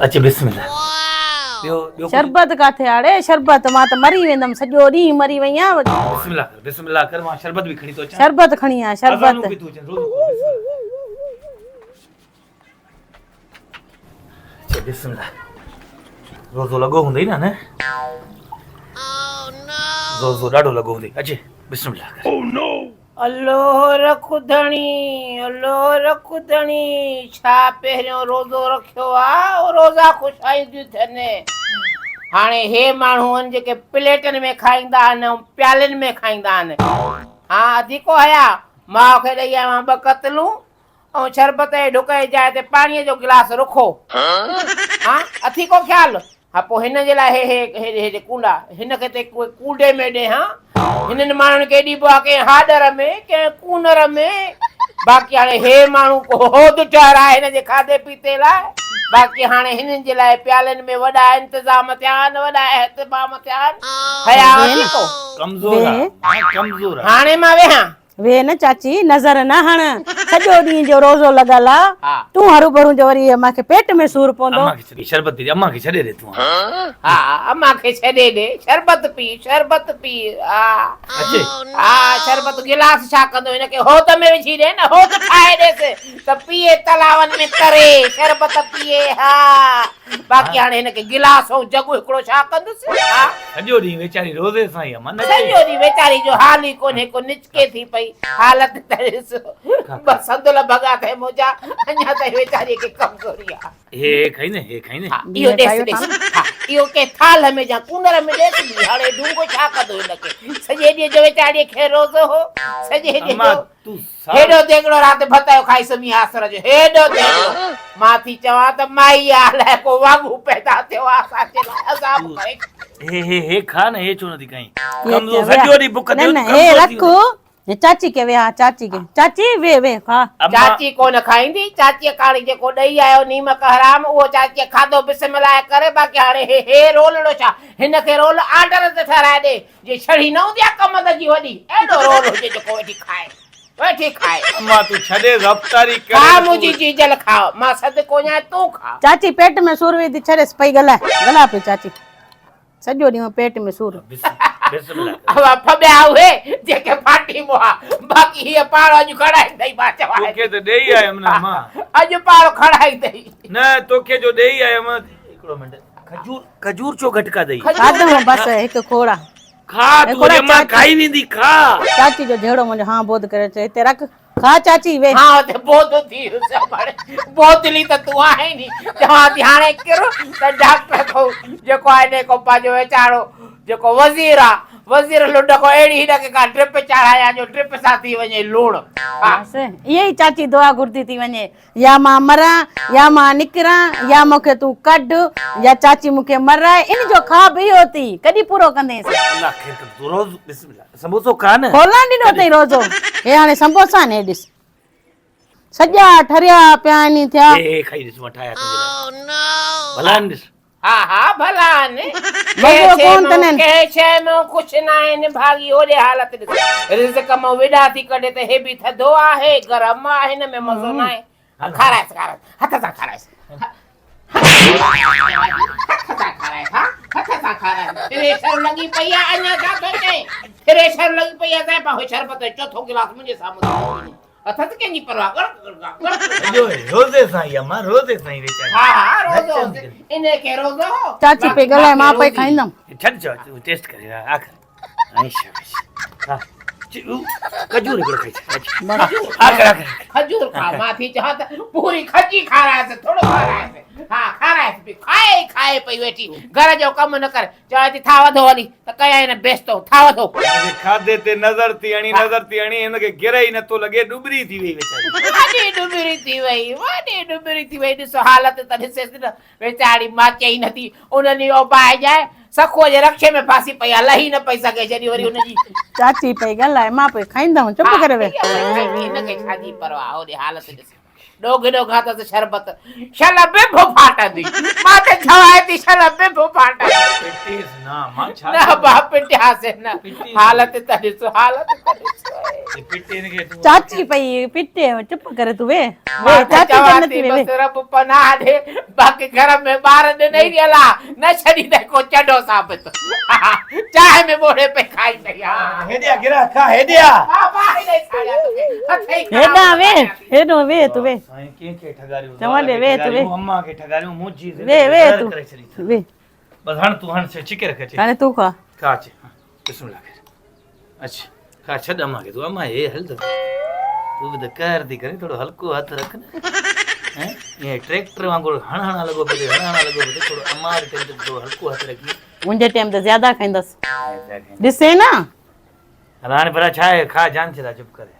اچ بسم الله. ٻيو ٻيو شربت ڪاٿي آڙي شربت مان ته مري ويندم سڄو ڏينهن مري وئي آهيان. بسم الله ڪر بسم الله ڪر مان شربت به کڻي ٿو اچان. شربت کڻي آ شربت. اذانون به ٿو اچن روزو کول بسم الله. اچ بسم الله. روزو لڳو هوندئي نه نه روزو ڏاڍو لڳو هوندئي اچ بسم الله ڪر. الله رک ڌڻي الله رک ڌڻي ڇا پهريون روزو رکيو آ او روزا خوشائينديون ٿين هاڻي هي ماڻهو آهن جيڪي پليٽن ۾ کائيندا آهن ۽ پيالين ۾ کائيندا آهن ها اڌيڪو حيا ماء کي ڏئي آيو آهيان ٻه ڪتلون ۽ شربت جي ڍڪ جي جاء تي پاڻيء جو گلاس رکو. ها، اٿي ڪو خيال؟ ها، پوء هن جي لاء هي هي هيڏي هيڏي ڪونڊا، هن کي ته ڪونڊي ۾ ڏي ها. هنن ماڻهن کي ڏبو آهي ڪنهن هاڏر ۾، ڪنهن ڪونر ۾. باقي هاڻي هي ماڻهو ڪو هود ٺهرائي هن جي کاڌي پيتي لاء. باقي هاڻي هنن جي لاء پيالن ۾ وڏا انتظام ٿيا آهن، وڏا اهتمام ٿيا آهن. حياء اٿي ڪو؟ ڪمزور آ، ڪمزور آ. هاڻي مان ويهان. ويهه نه چاچي، نظر نه هڻ، سڄو ڏينهن جو روزو لڳل آ، تون هروڀرو جو وري امان کي پيٽ ۾ سور پوندو. امان کي ڇڏي شربت پي، امان کي ڇڏي ڏي تون. ها امان کي ڇڏي ڏي، شربت پي، شربت پي، ها. اچي. ها شربت گلاس ڇا ڪندو هن کي حوض ۾ وجهي ڏي نه، حوض ٺاهي ڏيس ته پيئي تلاون ۾ تري، شربت پيئي، ها. باقي هاڻي هن کي گلاس ۽ جڳ هڪڙو ڇا ڪندس؟ ها. سڄو ڏينهن ويچاري روزي سان ئي امان اچي. سڄو ڏينهن ويچاري جو حال ئي ڪونهي ڪو نچڪي ٿي پئي. حالت ته ڏس. ٻه صندل ڀڳا اٿئي منهنجا اڃا تائين ويچاريء کي ڪمزوري آ. هي هي کائي نه هي کائي نه. ها اهو ڏيس ڏيس. ها اهو ڪنهن ٿالهه ۾ يا ڪونر ۾ ڏيس به هاڻي ڍونگو ڇا ڪندو هن کي. سڄي ڏينهن جو ويچاريء کي روزو هو. سڄي ڏينهن جو. هيڏو ديڳڙو رات ڀت جو کائي سمهي آسر جو هيڏو ديڳڙو مان ٿي چوان ته مائي آ الائي ڪو واڳون پيدا ٿيو آ اسان جي لاء عذاب ڪري هي هي هي کا نه هي ڇو نٿي کائين ڪمزور سڄو ڏينهن بک نه نه هي رک هي چاچي کي ويها چاچي کي چاچي وي وي کا چاچي ڪونه کائيندي چاچي ڪاڻي جيڪو ڏئي آيو نيمڪ حرام اهو چاچي کاڌو بسم الله ڪري باقي هاڻي هي هي رولڙو ڇا هن کي رول آرڊر تي ٺهرائي ڏي جي ڇڙي نه هوندي آ ڪمند جي وڏي اهڙو رول هجي جيڪو ويٺي کائي ويٺي کائي. اما تون ڇڏي رفتاري ڪري کاء منهنجي جيجل کاء مان صدقو ڃان تون کاء. چاچي پيٽ ۾ سور ويندي ڇڏيس پئي ڳالهائي ڳالهاء پئي چاچي سڄو ڏينهن پيٽ ۾ سور. اها ڦٻيا اهي جيڪي ڦاٽي مئا باقي هيء پاڙو اڄ کڻائيندئي مان چوان توکي ته ڏيئي آيم نه اما. اڄ پاڙو کڻائيندئي. نه توکي جو ڏيئي آيم هڪڙو منٽ کجور کجور ڇو گهٽ کاڌئي؟ کاڌم بس هڪ کوڙا. کا تون وري امان کائي ويندي کا. چاچي جو جهيڙو منهنجو هان بود ڪري چئي هتي رک کا چاچي ويهه. هان هتي بود ٿي ويس امڙ بودلي ته تون آهين ني چوان ٿي هاڻي ڪر ته ڊاڪٽر کان جيڪو آهي ني ڪو پنهنجو ويچارو جيڪو وزير آ وزير لنڊ کان اهڙي هن کي ڪا ڊرپ چاڙهايان جو ڊرپ سان ٿي وڃي لوڻ. ها بس اها ئي چاچي دعا گهرندي ٿي وڃي يا مان مران، يا مان نڪران، يا مون کي تون ڪڍ، يا چاچي مون کي مرائي، ان جو خواب اهو اٿئي، ڪڏهن پورو ڪندينس؟ الله خير ڪندو، تون روز بسم الله سمبوسو کاء نه. کولڻ ڏنو اٿئي روزو، هي هاڻي سمبوسا آهن، هي ڏس سڄا ٺريا پيا آهن ٿيا. هي هي کائي ڏس مان ٺاهيا تنهنجي لاء، ڀلا آهن ڏس. ها ها ڀلا آهن. مزو ڪون تنهن. ڪنهن شيء مان خوش ناهن، ڀاڳي هوڏي حالت ڏس، رزق مان وڏا ٿي ڪڍي ته هي به ٿڌو آهي، گرم آهي، هن ۾ مزو ناهي. کارائيس کارائيس هٿ سان کارائيس. هٿ سان کارائيس ها هٿ سان کارائيس. ٿريشر لڳي پئي آهي اڃا ڇا ٿو چئين. ٿريشر لڳي پئي آهي زائفان هو شربت جو چوٿون گلاس منهنجي سامهون ٿي پي وڃي. اٿس ڪنهن جي پرواهه ڳڙ ڳڙ ڳڙ سڄو روزي سان ئي امان روزي سان ئي ويچاري ها ها روزو ان کي روزو هو چاچي پئي ڳالهائي مان پئي کائيندم ڇڏ چاچي ٽيسٽ ڪري آخر ۽ شاباش ها کجور هڪڙو کائي ڇڏ آخر آخر کجور کا مان ٿي چوان ته پوري کجي کارائيس ٿورو کارائيس ها کارائيس به کائي کائي پئي ويٺي گهر جو ڪم نه ڪر چوي ٿي ٿا وڌو هلي ته ڪيائين نه بيستو ٿا وڌو. هن کي کاڌي تي نظر ٿي هڻي نظر ٿي هڻي هن کي گرهه ئي نٿو لڳي ڏٻري ٿي وئي ويچاري. وڏي ڏٻري ٿي وئي وڏي ڏٻري ٿي وئي ڏس حالت ته ڏسيس نه ويچاري مان چئي نٿي ان ڏينهن اوباهه ڄائي سکوء جي رڪشي ۾ ڦاسي پئي آ لهي نه پئي سگهي جڏهن وري ان جي. چاچي پئي ڳالهائي مان پئي کائيندم چپ ڪري ويهه. ها هن کي ڇا جي پرواهه هوڏي حالت ڏس. ڏوگهه ڏوگها اٿس شربت. شل بڀ ڦاٽندي. مان ته چوانء ٿي شل بڀ ڦاٽندي. پٽيس نه مان ڇا نه با پٽياسين نه. حالت ته ڏس حالت ته ڏس. پٽين کي تون چاچي پئي پٽي چپ ڪري تون ويهه. مان ته چاچي چوان جنت ٿي ۾ بس رب پناهه ڏي باقي گهر ۾ ٻار ڏنئي ني الا نه ڇڏيندئي ڪو چڍو ثابت چانهه ۾ ٻوڙي پئي کائيندئي ها هيڏي آ گرا کا هيڏي آ ها با هيڏي ساڙيا توکي هٿ ئي خراب هيڏانهن ويهه هيڏو ويهه تون ويهه سائين ڪنهن کي ٺڳاريون چوان ڏي ويهه تون ويهه اما کي ٺڳاريون منهنجي ويهه ويهه تون ويهه بس هڻ تون هڻ ڇڪي رک اچي هاڻي تون کا کا اچي بسم الله ڪر اچ کا ڇڏ اما کي تون اما هي هل ته تون به ته قهر ٿي ڪرين ٿورو هلڪو هٿ رک نه هين ائين ٽريڪٽر وانگر هڻ هڻ لڳو پيو هڻ هڻ لڳو پيو ٿورو اما واري ٽيم تي ٿورو هلڪو هٿ رکي منهنجي ٽيم ته زياده کائيندس ڏسين نه هاڻي ڀلا ڇا آهي کا جان ڇڏا چپ ڪري.